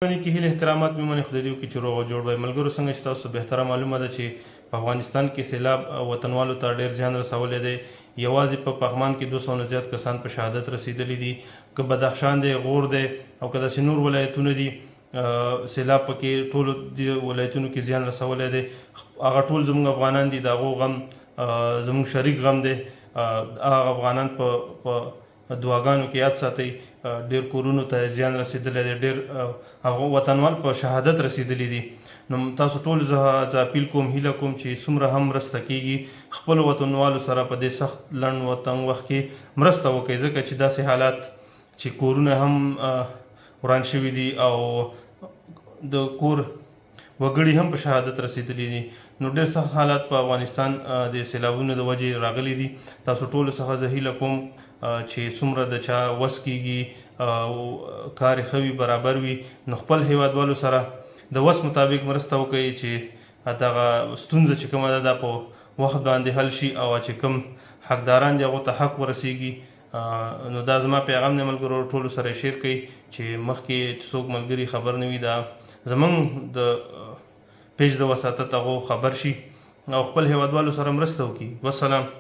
کې هیله احترامات مې منې، خدای دې وکړي چې روغ او جوړ وای. ملګرو، څنګه چې تاسو بهتره معلومه ده چې په افغانستان کې سیلاب وطنوالو ته ډیر زیان رسولی دی. یوازې په پغمان کې 200 نه زیات کسان په شهادت رسیدلي دي. که بدخشان دی، غور دی او که داسې نور ولایتونه دي، سیلاب پکې ټولو دې ولایتونو کې زیان رسولی دی. هغه ټول زموږ افغانان دي، د هغو غم زموږ شریک غم دی. هغه افغانان په دعاګانو کې یاد ساتئ. ډیر کورونو ته زیان رسیدلی دی، ډیر هغه وطنوال په شهادت رسیدلي دي. نو تاسو ټول زه اپیل کوم، هیله کوم چې څومره هم مرسته کیږي، خپل وطنوالو سره په دې سخت لنډ و تنګ وخت کې مرسته وکړئ، ځکه چې داسې حالات چې کورونه هم وران شوي دي او د کور وګړي هم په شهادت رسیدلي دي. نو ډېر سخت حالات په افغانستان د سیلابونو د وجې راغلي دي. تاسو ټولو څخه زه هیله کوم چې څومره د چا وس کیږي او کار یې ښه وي، برابر وي، نو خپل هیوادوالو سره د وس مطابق مرسته وکړئ چې دغه ستونزه چې کومه ده، دا په وخت باندې حل شي او چې کوم حقداران دي، هغو ته حق ورسیږي. نو دا زما پیغام دی ملګرو، ټولو سره شیر کړئ چې مخکې څوک ملګري خبر نه وي، دا زمونږ د پیج د وساطت هغو خبر شي او خپل هیوادوالو سره مرسته وکړي. والسلام.